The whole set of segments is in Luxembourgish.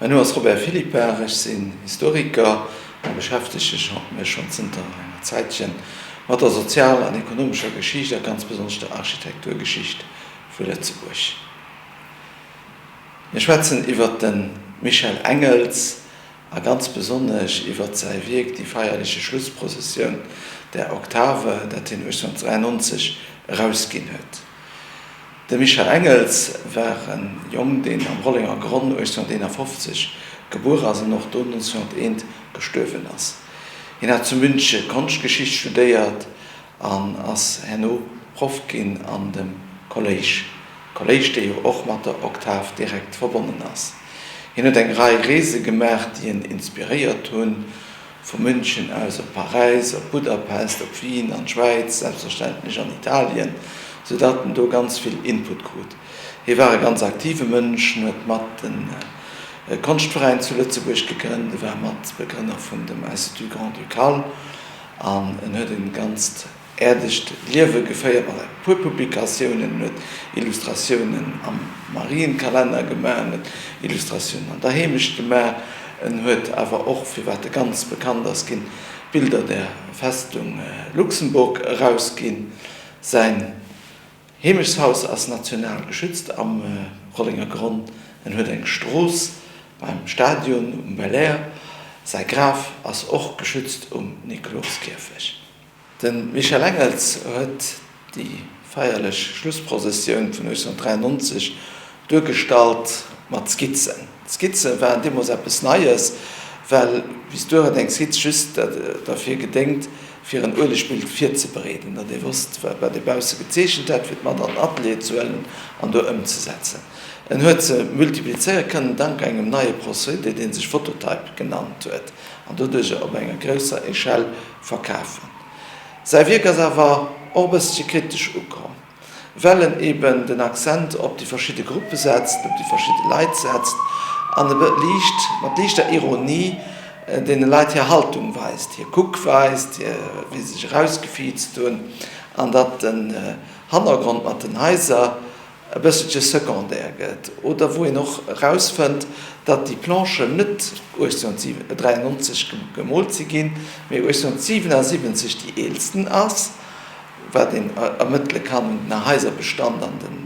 Mäin Numm ass Robert Philippart, ech sinn Historiker a beschäftege mech schonn zënter enger Zäitche mat der sozial an ekonomescher Geschicht a ganz besonnesch der Architekturgeschicht vu Lëtzebuerg. Mir schwätzen iwwer de Michel Engels a ganz besonnesch iwwer säi Wierk Die feierliche Schlussprozession der Oktave, dat hien 1893 erausginn huet. De Michel Engels war e Jong, deen am Rollenger Gronn 1851 gebuer ass an och do 1901 gestuerwen ass. Hien hat zu Münche Konschtgeschicht studéiert an ass herno Proff ginn an dem Kolléisch, Kolléisch, dee jo och mat der Oktav direkt verbonnen ass. Hien huet eng Rei Reese gemaach, déi en inspiréiert hunn, Vu München aus op Paräis, op Budapest, op Wien, an d'Schwäiz, selbstverständlech an Italien, sou datt en do ganz vill Input krut. Hie war e ganz aktive Mënsch, en huet mat de Konschtveräin zu Lëtzebuerg gegrënnt, e war Matbegrënner vun dem Institut Grand-Ducal an en huet e ganzt äerdegt Liewe geféiert mat e puer Publikatiounen. En huet Illustratiounen am Marienkalenner gemaach, en huet Illustratiounen an der Heemecht gemaach, en huet awer och, firwat e ganz bekannt ass ginn, Bilder der Festung Luxemburg erausginn. Säin Heemechtshaus ass national geschützt am Rollenger Gronn. En huet eng Strooss beim Stadion um Belair. Säi Graf ass och geschützt um Nikloskierfech. De Michel Engels huet déi feierlech Schlussprozessioun vun 1893 duergestallt mat Skizzen. D'Skizze waren deemools eppes Neies, well bis duer huet eng Skizz just derfir gedéngt, fir en Uelegbild virzebereeden, datt ee wosst, wat ee bausse gezeechent hat, fir et mat an den Atelier ze huelen an do ëmzesetzen. En huet se multiplizéiere kënnen dank engem neie Procédé, dee sech Phototype genannt huet, an doduercher op enger grousser Echelle verkafen. Säi Wierk ass awer och e bësselche kritesch ukomm, well en eben den Accent op déi verschidde Gruppe setzt, op déi verschidde Leit setzt an e liicht, mat liichter Ironie deene Leit hir Haltung weist, hir Kuckweis, hir, wéi se sech erausgefiizt hunn, an datt den Hannergrond mat den Haiser e bësselche secondaire gëtt, oder wou een och erausfënnt, datt déi Planchen net 1893 gemoolt si ginn, mee 1877 déi eelsten ass, wat een ermëttele kann un den Haiserbestand an den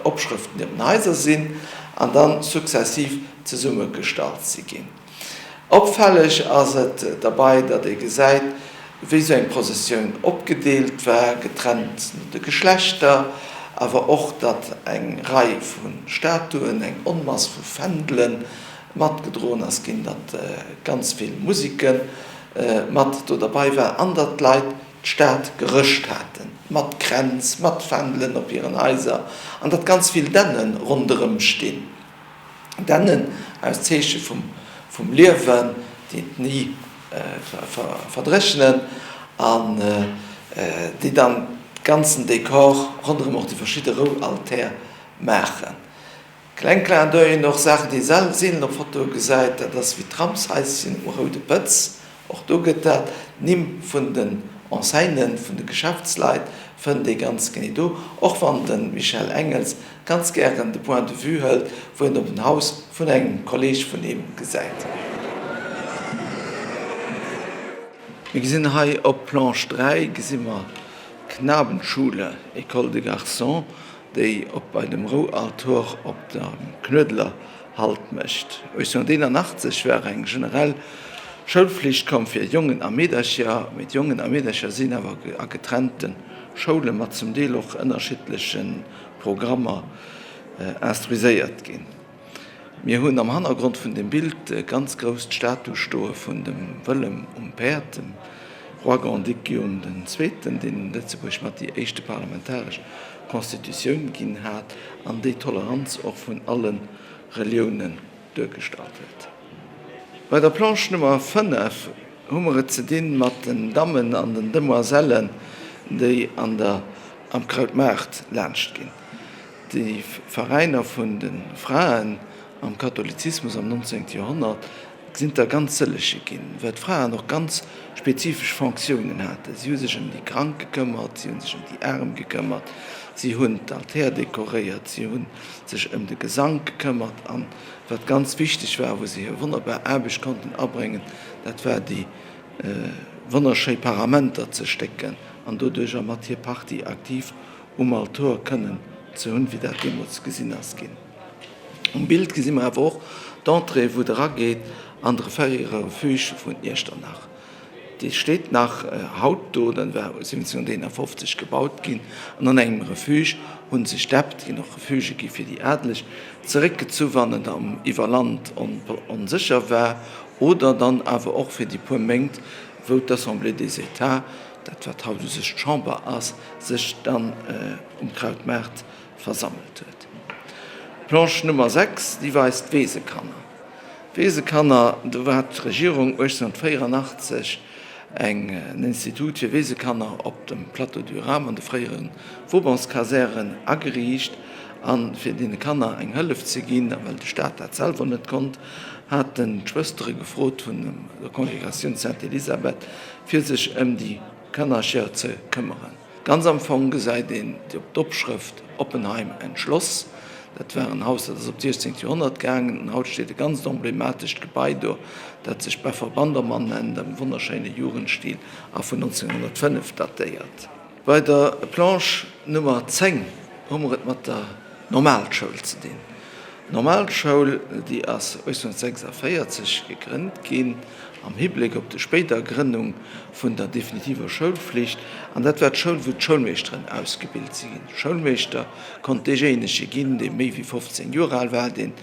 Opschrëften, déi op den Haiser sinn, an da successiv zesummegestallt si ginn. Opfälleg ass et derbei, datt ee gesäit, wéi sou eng Prosessioun opgedeelt war, getrennt no de Geschlechter, awer och, datt eng Rei vu Statuen, eng Onmass vu Fändele matgedroen ass ginn, datt ganz vill Museke mat do derbei war an datt d'Leit d'Stad gerëscht haten, mat Kränz, mat Fändelen op hiren Haiser an datt ganz vill Dänne ronderëm stinn. Dännen als Zeeche vum Liewen, déi ni verdréchnen an déi dann de ganzen Dekor ronderëm och déi verschidde Roualtär maachen. Kleng Clin d'oeil, och Saachen, déi ee seelen op Fotoe gesäit, dat ass wéi d'Tramshaischen um Roude Pëtz. Och do gëtt dat, d'Nimm vun den Enseignen, vun de Geschäftsleit fënnt ee ganz genee do, och wann de Michel Engels ganz gären de Point de vue hëlt, wou en op en Haus vun engem Kolleg vun him gesäit. Mir gesinn hei op Planche 3 gesi mer d'Knabenschule, École de garçons, déi op bei dem Roualtor op dem Knuedler Halt mécht. 1881 war eng generell Schoulflicht komm fir Jongen a Meedercher, mee d'Jongen a Meedercher sinn awer a getrennte Schoule mat zum Deel och ënnerschiddleche Programmer instruiséiert ginn. Mir hunn am Hannergrond vun dem Bild ganz grouss d'Statu stoe vun dem Wëllem um Päerd, dem Roi Grand-Duc Guillaume den Zweeten, deen Lëtzebuerg mat déi éischte parlamentaresch Constitutioun ginn hat an déi Toleranz och vun alle Reliounen duergestallt huet. Bei der Planche Nummer 5 hu mer et ze dinn mat den Dammen an den Demoisellen, déi an der am Krautmaart laanscht ginn. Déi Veräiner vun de Fraen am Katholizismus am 19. Joerhonnert sinn der ganz sëllege ginn, well d'Fraen och ganz spezifesch Fonctiounen haten. Si hu sech ëm déi Krank gekëmmert, si hu sech ëm déi Aarem gekëmmert. Si hunn d'Altär dekoréiert, si hu sech ëm de Gesank gekëmmert an wat ganz wichteg war, wou si hir wonnerbar Aarbecht konnten abréngen, dat war déi wonnerschéi Paramenter ze stécken an doduercher mat hir Partie aktiv um Altor kënnen ze hunn, wéi dat deemools gesinn ass ginn. Um Bild gesi mer awer och d'Entrée, wou et erageet an de fréiere Refuge vun Iechternach. Dee steet nach haut do, dat war 1751 gebaut ginn. An an engem Refuge hu sech d'Äpp, et ginn och Refuge gi fir déi Adeleg, zeréckgezu wann et am Iwwerland onsécher war, oder dann awer och fir déi puer Méint, wou d'Assemblée des États, dat wat haut u sech d'Chamber ass, sech dann um Krautmaart versammelt huet. D'Planche Nummer 6, déi weist d'Weesekanner. D'Weesekanner, do hat d'Regierung 1884 eng en Institut fir Weesekanner op dem Plateau du Rham an de fréiere Vaubanskasären ageriicht. A fir deene Kanner eng Hëllef ze ginn, a well de Staat dat selwer net konnt, haten d'Schwëstere gefrot vun der Congregation Sainte-Elisabeth, fir sech ëm déi Kannercher ze këmmeren. Ganz am Fong gesäit een d'Opschrëft Oppenheim entschloss. Dat war en Haus, dat ass op d'siechzéngt Joerhonnert gaangen. An haut steet e ganzt emblematescht Gebai do, dat sech Beffer Bandermann nennt, am wonnerschéine Jugendstil a vun 1905 datéiert. Bei der Planche Nummer 10 hu mer et mat der Normalschoul ze dinn. D'Normalschoul, déi ass 1846 gegrënnt ginn am Hibléck op déi spéider Grënnung vun der definitiver Schoulflicht. An dat war d'Schoul, wou d'Schoulmeeschteren ausgebilt si ginn. Schoulmeeschter konnt deejéinege ginn, dee méi wéi 15 Joer al war, deen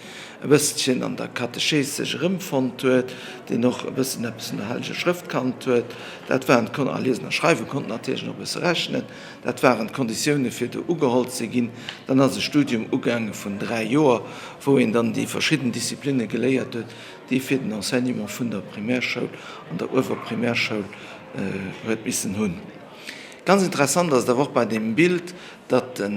e bësschen an der Katechees sech erëmfonnt huet, deen och e bëssen eppes vun der Helleger Schrëft kannt huet. Dat waren d'Kon a liesen a schreiwe konnt natierlech och e bësse rechnen. Dat waren d'Konditioune fir do ugeholl ze ginn. Dann ass e Studium ugaange vun 3 Joer, wou een dann déi verschidden Disziplinne geléiert huet, déi fir den Enseignement vun der Primärschoul an der Uewerprimärschoul huet missen hunn. Ganz interessant ass et awer och bei deem Bild, datt de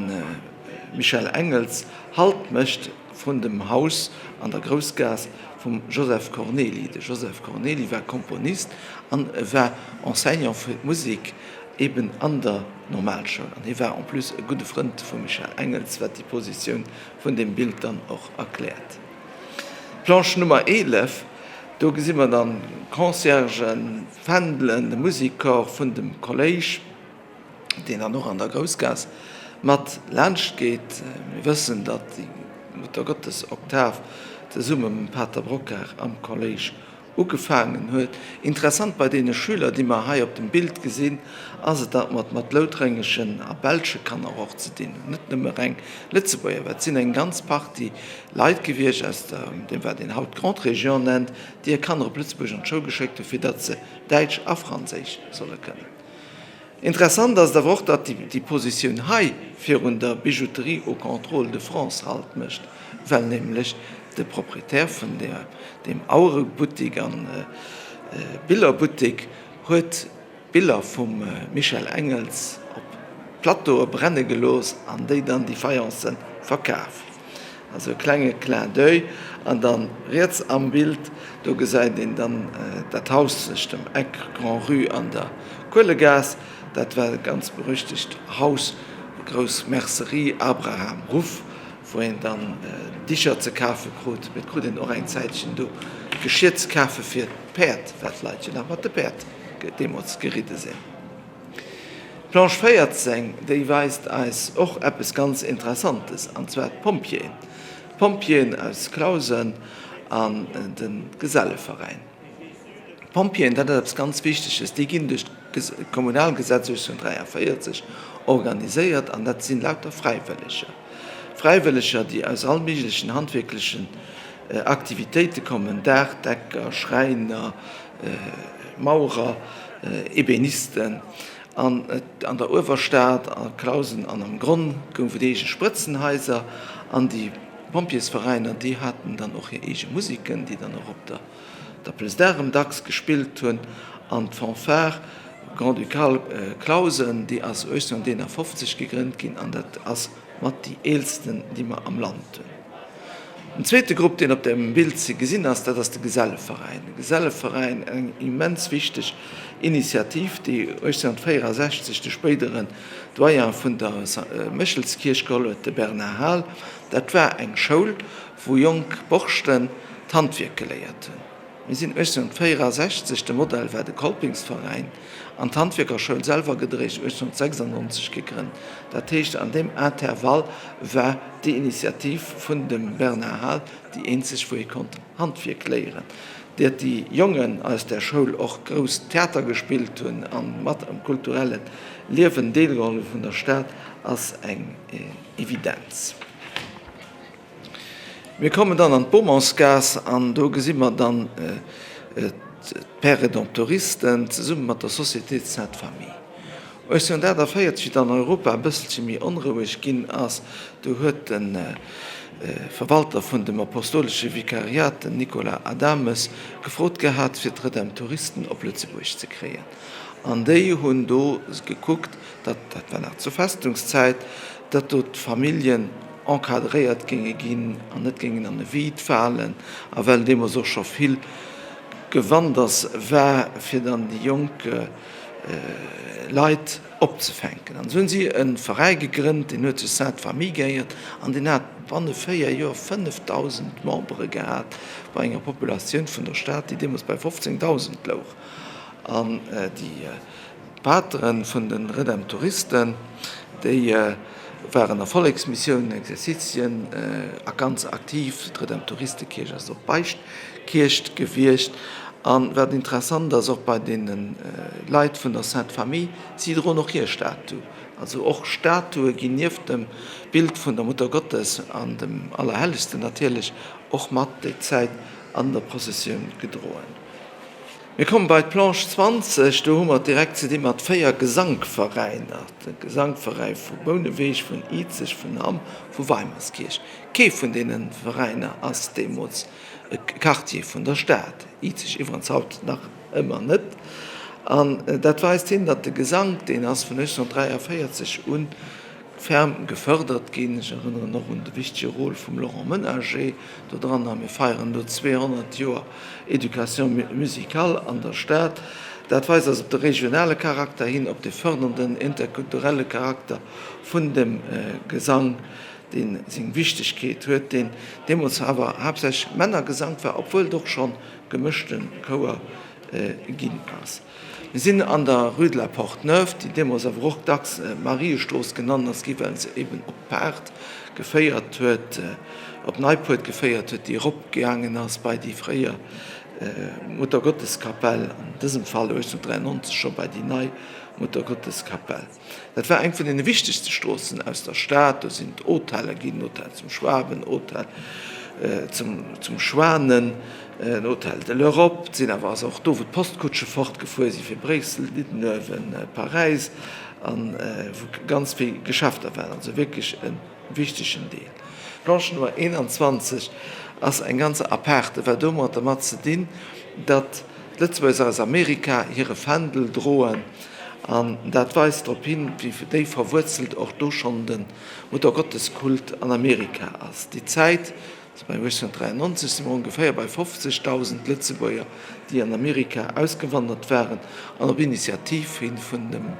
Michel Engels Halt mécht vrun dem Haus an der Groussgaass vum Joseph Cornely. De Joseph Cornely war Komponist an e war Enseignant fir d'Musek eben an der Normalschoul an hie war en plus e gudde Frënd vum Michel Engels, wat déi Positioun vun deem Bild dann och erkläert. Planche Nummer 11, do gesi mer dann d'Conciergen, d'Fändelen, de Musikcorps vun dem Kolléisch, deen dann och an der Groussgaass mat laanscht geet. Mir wëssen, datt déi Muttergottesoktav zesumme mam Pater Brocquart am Kolléisch ugefaangen huet. Interessant bei deene Schüler, déi mer hei op dem Bild gesinn, ass et, datt mer et mat loutrengeschen a belsche Kanner och ze dinn hunn, net nëmme reng Lëtzebuerger, well et sinn eng ganz Partie Leit gewiescht aus der, deem wat een haut d'Grande Région nennt, déi hir Kanner op Lëtzebuerg an d'Schoul geschéckt hunn, fir datt se Däitsch a Franséisch solle kënnen. Interessant ass et awer och, datt déi Positioun hei virun der Bijouterie au Contrôle de France Halt mécht, well nämlech de Proprietär vun deem Auerebuttik a Billerbuttik huet d'Biller vum Michel Engels op Plateaue brenne gelooss an déi dann déi Faïencen verkaf. Also e klenge Clin d'oeil. An dann riets am Bild, do gesäit een dann dat Haus zwëscht dem Eck Grand-Rue an der Kuelegaass. Dat war e ganz berüchtegt Haus, déi grouss Mercerie Abraham Ruff, wou een dann Dicher ze kafe krut. Mee et krut een och eng Zäitchen do Geschir ze kafe fir d'Päerd, well d'Leit jo nach mat de Päerd deemools geridde sinn. D'Planche 14, déi weist eis och eppes ganz Interessantes, an zwar d'Pompjeeën. D'Pompjeeën aus Clausen an de Geselleveräin. D'Pompjeeën, dat ass eppes ganz Wichteges, déi ginn duerch d'Kommunalgesetz 1843 organiséiert an dat sinn lauter Fräiwëlleger. Fräiwëlleger, déi aus all méiglechen handwierklechen Aktivitéite kommen, Daachdecker, Schräiner, Maurer, Ebenisten. An an der Uewerstad, a Clausen an am Gronn gouf et eege Sprëtzenhaiser. An déi Pompjeesveräiner, déi haten dann och hir eege Musiken, déi dann och op der der Place d'Armes dacks gespillt hunn. An d'Fanfare Grand-Ducale Clausen, déi ass 1851 gegrënnt ginn an dat ass mat déi eelsten, déi mer am Land hunn. Den zweete Grupp, deen op dem Bild ze gesinn ass, dat ass de Geselleveräin. De Geselleveräin, eng immens wichteg. Initiativ, déi 1864 de spéideren Doyen vun der Méchelskierch geholl huet, de Bernard Haal. Dat war eng Schoul, wou jonk Borschten d'Handwierk geléiert hunn. Mir sinn 1864, de Modell war de Kolpingsveräin, an d'Handwierkerschoul selwer gëtt eréischt 1896 gegrënnt. Dat heescht, an deem Intervall war déi Initiativ vun dem Bernard Haal déi eenzeg, wou ee konnt Handwierk léieren. Datt déi Jongen aus där Schoul och grouss Theater gespillt hunn a mat am kulturelle Liewen deelgeholl hu vun der Stad, ass eng Evidenz. Mir kommen dann an d'Beaumontsgaass an do gesi mer dann d'Pères Rédemptoristen zesumme mat der Société de Sainte Famille. 1848, wéi dann Europa e bësselche méi onroueg ginn ass, do huet de Verwalter vun dem Apostolesche Vikariat, den Nicolas Adames, gefrot gehat, fir d'Redemptoristen op Lëtzebuerg ze kréien. An déi hunn do gekuckt, datt, dat war nach zur Festungszäit, datt do d'Familljen encadréiert géinge ginn an net géingen an e Vide falen. A well deemools och scho vill Gewanders war, fir dann déi jonk Leit opzefänken. An esou hunn si e Veräi gegrënnt, deen huet sech Sainte Famille gehéiert an deen hat banne 4 Joer 5.000 Membere gehat, bei enger Populatioun vun der Stad, déi deemools bei 15.000 louch. An déi D'Pateren vun de Redemptoristen, déi waren a Volleksmissiounen, Exerzitien a ganz aktiv. D'Redemptoristekierch ass och Beichtkierch gewiescht. An wat interessant ass, och bei deene Leit vun der Sainte Famille, si droen och hir Statue. Also och Statue ginn nieft dem Bild vun der Muttergottes an dem Allerhellegsten natierlech och mat déi Zäit an der Prozessioun gedroen. Mir komme bei d'Planche 20. Do hu mer et direkt ze di mat 4 Gesankveräiner, de Gesankveräi vu Bouneweg, vun Izeg, vun Hamm, vu Weimerskierch. Kee vun deene Veräiner ass deemools e Quartier vun der Stad, Izeg iwwerens haut nach ëmmer net. An dat weist hin, datt de Gesank, deen ass vun 1843 un ferm gefërdert ginn. Ech erënneren och un de wichtege Rôle vum Laurent Menager dodran. A mir feieren elo 200 Joer Éducation musicale an der Stad. Dat weist eis op de regionale Charakter hin, op de fërdernden interkulturelle Charakter vun dem Gesang, dee seng Wichtegkeet huet, deen deemools awer haaptsächlech Männergesank war, obwuel et och scho gemëschte Chouer ginn ass. Mir sinn an der Rue de la Porte Neuve, déi deemools awer och dacks Mariestrooss genannt ass gi well se eben op d'Paart geféiert huet, op d'Neipuert geféiert huet, déi eropgaangen ass bei déi fréier Muttergotteskapell, an dësem Fall 1893 scho bei déi nei Muttergotteskapell. Dat war eng vun deene wichtegste Stroossen aus der Stad. Do sinn d'Hoteller ginn, den Hotel zum Schwaben, Hotel zum Schwanen, den Hotel de l'Europe. Et sinn awer ass och do, wou d'Postkutsche fortgefuer si fir Bréissel, Diddenuewen, Paräis, a wou ganz vill Geschäfter waren. Also wierklech e wichtegen Deel. D'Planche Nummer 21 ass eng ganz apaarte, wat domat dermat ze dinn, datt d'Lëtzebuerger aus Amerika hire Fändel droen. An dat weist drop hin, wéi déif verwuerzelt och do schonn de Muttergotteskult an Amerika ass. Déi Zäit, also bei 1893, si mer ongeféier bei 50.000 Lëtzebuerger, déi an Amerika ausgewandert waren. An op Initiativ hin vun dem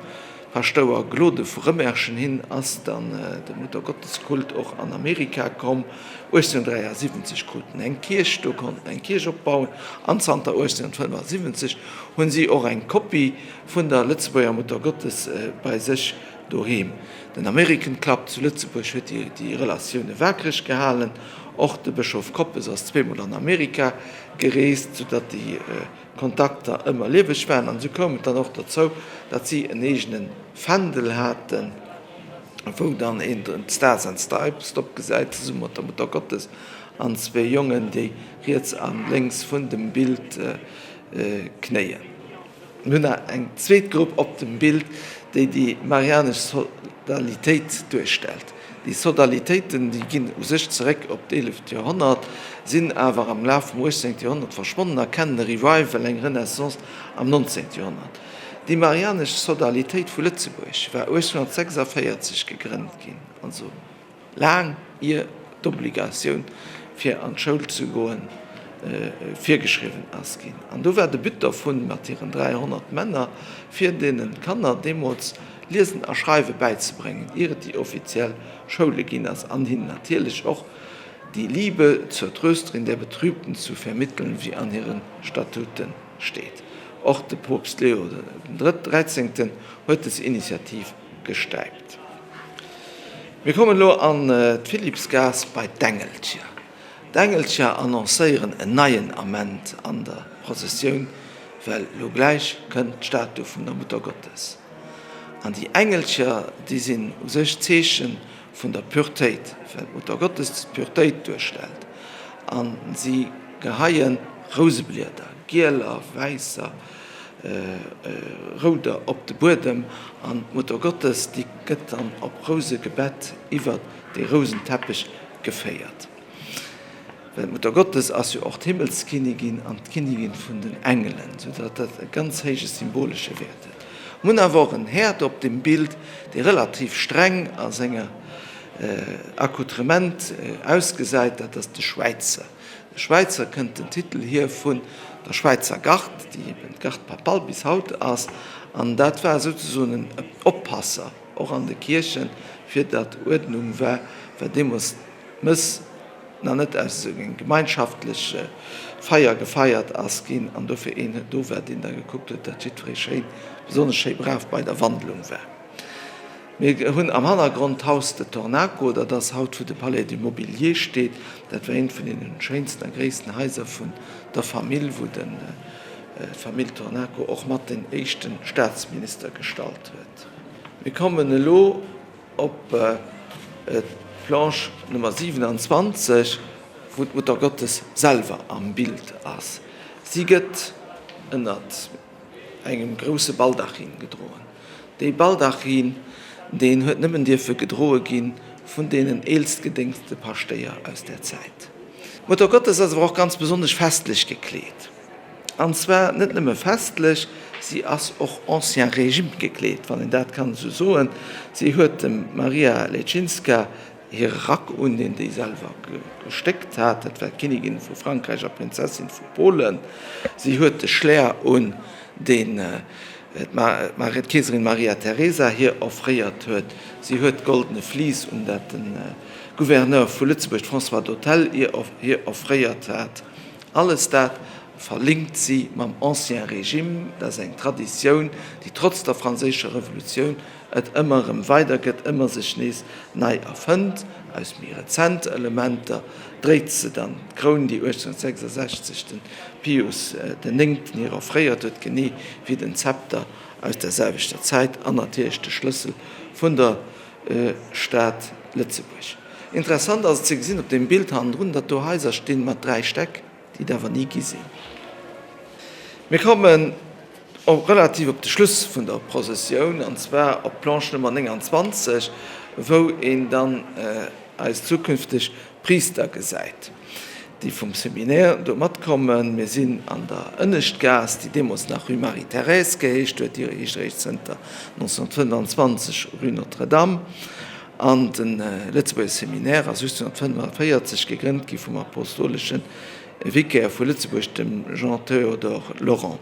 Paschtouer Glode vu Rëmerschen hin ass dann de Muttergotteskult och an Amerika komm. 1873 kruten eng Kierch do, konnten eng Kierch opbauen an zanter 1875 hunn si och eng Kopie vun der Lëtzebuerger Muttergottes bei sech doheem. Den American Club zu Lëtzebuerg huet déi Relatioune waakreg gehalen. Och de Bëschof Koppes ass zweemol an Amerika gereest, soudatt déi Kontakter ëmmer lieweg waren. An esou koum et dann och dozou, datt si en eegene Fändel haten, wou dann een d'Stars and Stripes drop gesäit, zesumme mat der Muttergottes an zwee Jongen, déi riets a lénks vun dem Bild knéien. Mir hunn nach eng zweet Grupp op dem Bild, déi déi marianesch Sodalitéit duerstellt. Déi Sodalitéiten, déi ginn u sech zeréck op d'eeleft Joerhonnert, sinn awer am Laf vum uechtzéngte Joerhonnert verschwonnen a kennen e Revival, eng Renaissance am nonzéngte Joerhonnert. Déi marianesch Sodalitéit vu Lëtzebuerg war 1846 gegrënnt ginn, also laang ier d'Obligatioun fir an d'Schoul ze goen. virgeschriwwen ass ginn. An do war de But dervun, mat hiren 300 Männer, fir deene Kanner deemools Liesen a Schreiwe bäizebréngen, ier et déi offiziell Schoule ginn ass, an hinnen natierlech och die Liebe zur Trösterin der Betrübten zu vermitteln, wéi an hire Statute steet. Och de Poopst Leo den Dräizéngten huet des Initiativ gestäipt. Mir kommen elo an d'Philippsgaass bei d'Engelcher. D'Engelcher annoncéieren en neien Ament an der Prozessioun, well elo gläich kënnt d'Statu vun der Muttergottes. An déi Engelcher, déi sinn u sech d'Zeeche vun der Puretéit, well d'Muttergottes d'Puretéit duerstellt. A si geheie Rouseblieder, gieler, wäisser, rouder, op de Buedem an d'Muttergottes, déi gëtt dann op Rouse gebett iwwert dee Rousenteppech geféiert. Well d'Muttergottes ass jo och d'Himmelskinnigin an d'Kinnigin vun den Engelen, sou datt dat e ganz héije symbolesche Wäert huet. Mir hunn awer och en Häerd op dem Bild, dee relativ streng a senger Accoutrement ausgesäit, dat ass de Schwäizer. De Schwäizer kënnt den Titel hier vun der Schwäizer Gard, déi eben d'Garde papale bis haut ass, an dat war souzesoen en Oppasser och an de Kierchen, fir datt Uerdnung war, well deemools d'Mëss nach net aus esou engem gemeinschaftleche Feier gefeiert ass ginn an dofir een do war, deen da gekuckt huet, datt jiddweree schéin, besonnesch schéi brav bei der Wandlung war. Mir hunn am Hannergrond d'Haus de Tornaco, dat ass haut wou de Palais du Mobilier steet. Dat war eent vun deene schéinsten a gréissten Haiser vun der Famill, wou d'Famill Tornaco och mat den éischte Staatsminister gestallt huet. Mir kommen elo op d'Planche Nummer 27, wou d'Muttergottes selwer am Bild ass. Si gëtt ënnert engem grousse Baldachin gedroen. Dee Baldachin, deen huet nëmmen dierfe gedroe gi vun deenen eelstgedéngste Paschtéier aus där Zäit. D'Muttergottes ass awer och ganz besonnesch festlech gekleet. An zwar net nëmme festlech, si ass och Ancien Régime gekleet, wann een dat kann esou soen. Si huet dem Maria Leczinska hire Rack un, deen déi selwer gestéckt hat, dat war d'Kinnigin vu Frankräich a Prinzessin vu Polen. Si huet de Schläer un, deen d'Keeserin Maria Theresa hir offréiert huet. Si huet d'Goldene Vlies un, dat de Gouverneur vu Lëtzebuerg, de François d'Hotelle, hir offréiert hat. Alles dat verlinkt si mam Ancien Régime. Dat ass eng Traditioun, déi trotz der Franséischer Revolutioun et ëmmer erëm weidergëtt, ëmmer sech nees nei erfënnt. Aus méi rezente Elementer dréit se dann d'Kroun, déi 1866 de Pius den Néngten hir offréiert huet, genee wéi den Zepter aus der selwechter Zäit an natierlech de Schlëssel vun der Stad Lëtzebuerg. Interessant ass et ze gesinn op deem Bild hannendrun, datt do Haiser stinn mat 3 Stäck, déi et awer ni gi sinn. Mir kommen och relativ op de Schluss vun der Prozessioun, an zwar op d'Planche Nummer 29, wou een dann eis zukünfteg Priister gesäit, déi vum Seminaire do matkommen. Mir sinn an der Ënneschtgaass, déi deemools nach Rue Marie-Thérèse geheescht huet, déi heescht eréischt zënter 1925 Rue Notre-Dame. An de Lëtzebuerger Seminaire ass 1845 gegrënnt gi vum apostolesche Vicaire vu Lëtzebuerg, dem Jean-Théodore Laurent.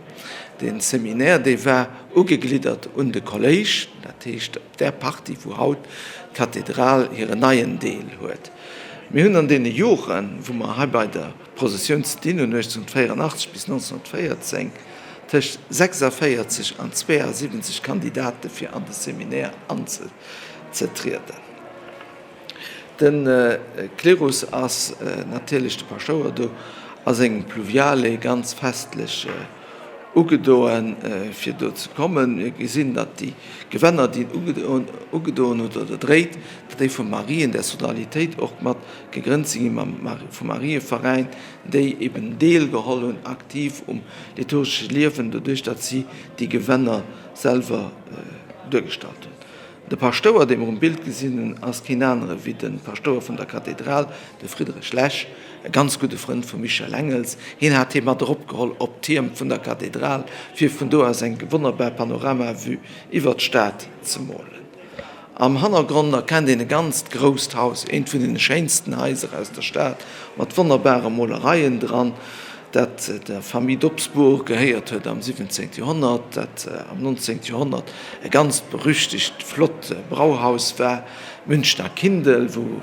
Dee Seminaire, dee war ugegliddert un de Kolléisch, dat heescht op där Partie, wou haut d'Kathedral hiren neien Deel huet. Mir hunn an deene Joren, wou mer hei bei der Prozessioun ze dinn hunn, 1884 bis 1914, tëscht 46 an 72 Kandidate fir an de Seminaire anzetrieden. De Klerus ass natierlech de Paschtouer do a sengem Pluviale ganz festlech ugedoen, fir do ze kommen. Mir gesinn, datt déi Gewänner, déi en ugedoen huet oder dréit, datt déi vum Marien, der Sodalitéit och mat gegrënnt si ginn, vum Marieveräin, déi eben deelgeholl hunn aktiv um liturgesche Liewen, doduerch datt si déi Gewänner selwer duergestallt hunn. De Paschtouer, dee mer um Bild gesinn hunn, ass keen anere wéi de Paschtouer vun der Kathedral, de Friedrich Lesch, e ganz gudde Frënd vum Michel Engels. Hien hat hie mat eropgeholl op d'Tierm vun der Kathedral, fir vun do aus eng wonnerbar Panoramavue iwwer d'Stad ze molen. Am Hannergrond erkennt een e ganzt grousst Haus, eent vun den schéinsten Haiser aus der Stad, mat wonnerbare Molereien dran, dat der Famille d'Obsbourg gehéiert huet am 17. Joerhonnert, dat am 19. Joerhonnert e ganzt berüchtegt flott Brauhaus war, d'Münchner Kindl, wou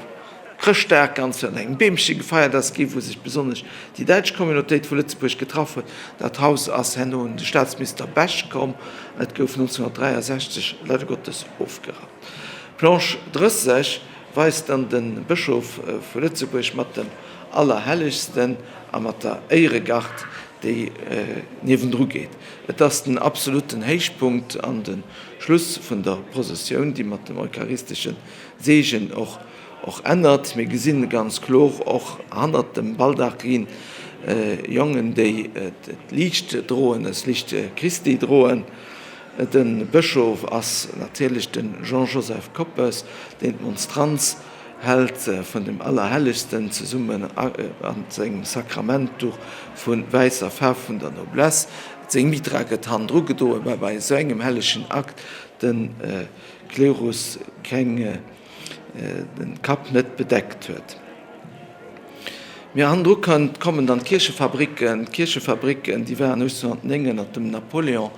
Chrëschtdag ganz ënner engem Beemche gefeiert ass ginn, wou sech besonnesch déi däitsch Communautéit vu Lëtzebuerg getraff huet. Dat Haus ass herno un de Staatsminister Bech komm. Et gouf 1963 leider Gottes ofgerappt. D'Planche 30 weist dann de Bëschof vu Lëtzebuerg mat dem Allerhellegsten a mat der Éieregard, déi niewendru geet. Et ass den absolutten Héichpunkt an de Schluss vun der Prosessioun, déi mat dem eucharistesche Seegen och och ännert. Mir gesinn ganz kloer och hannert dem Baldachin Jongen, déi d'Liicht droen, das Licht Christi droen. De Bëschof ass natierlech de Jean-Joseph Koppes, deen d'Monstranz hält vun dem Allerhellegsten zesummen an sengem Sakramentduch vu wäisser Faarf vun der Noblesse. Seng Mitra gëtt hannendru gedroen, well bei esou engem hellegen Akt de Klerus keng den Kapp net bedeckt huet. Mee hannendru kënnt, kommen dann d'Kierchefabricken. D'Kierchefabricken, déi waren 1809 ënnert dem Napoléon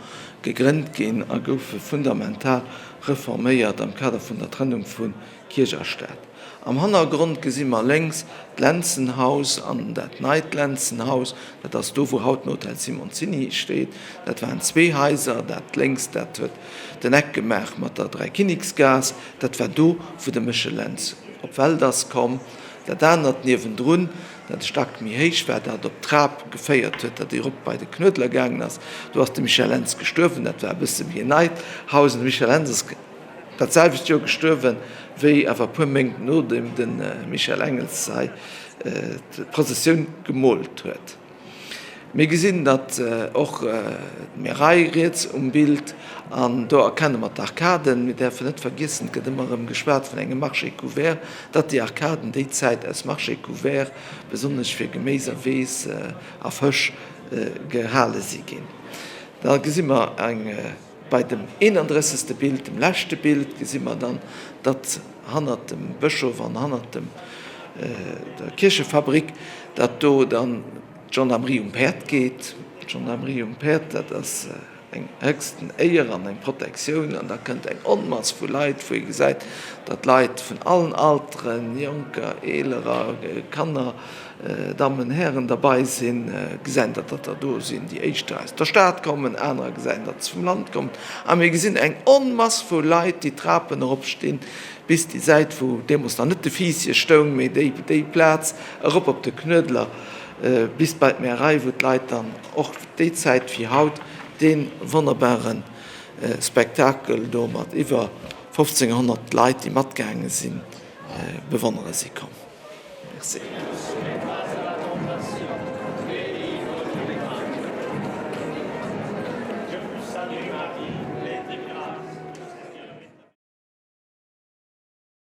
gegrënnt ginn a goufe fundamental reforméiert am Kader vun der Trennung vu Kierch a Staat. Am Hannergrond gesi mer lénks d'Lenzenhaus an dat neit Lenzenhaus, dat ass do wou haut den Hotel Simoncini steet. Dat waren zwee Haiser, dat lénks, dat huet den Eck gemaach mat der Dräikinneksgaass, dat war do, wou de Méchel Lentz op d'Welt ass komm. Dat anert niewendrun, dat e Stack méi héich war, dat op d'Trap geféiert huet, dat erop bei de Knuedler gaangen ass, do ass de Michel Lentz gestuerwen. Dat war e bësse méi en neit Haus. An de Michel Lentz ass dat selwecht Joer gestuerwen, wéi awer e puer Méint nodeem de Michel Engels hei d'Prozessioun gemoolt huet. Mir gesinn datt och d'Meraille riets um Bild an do erkenne mer d'Arkaden. Mir däerfen net vergiessen, et gëtt ëmmer erëm geschwat vun engem Marché couvert, datt déi Arkaden déi Zäit aus Marché couvert, besonnesch fir Geméis a Weess a Fësch, gehale si ginn. Da gesi mer eng. Bei dem 31. Bild, dem leschte Bild, gesi mer dann, datt hannert dem Bëschof an hannert dem der Kierchefabrik, datt do dann d'Gendarmerie um Päerd geet. D'Gendarmerie um Päerd, dat ass eng héchsten Éier an eng Protektioun. An da kënnt eng Onmass vu Leit, wou ee gesäit, datt Leit vun allen Alteren, Jonker, Eelerer, Kanner, Dammen, Hären derbei sinn, gesäin datt datt der do sinn, déi éischter aus der Stad kommen, anerer gesäin, datt se vum Land kommen. A mir gesinn eng Onmass vu Leit, déi d'Trapen erop stinn, bis déi Säit, wou deemools nach net de Fiisschen stoung, mee déi, déi Plaz erop op de Knuedler, bis bei d'Märei, wou d'Leit dann och déi Zäit wéi haut dee wonnerbare Spektakel do mat iwwer 1.500 Leit, déi matgaange sinn, bewonnere si komm. Merci.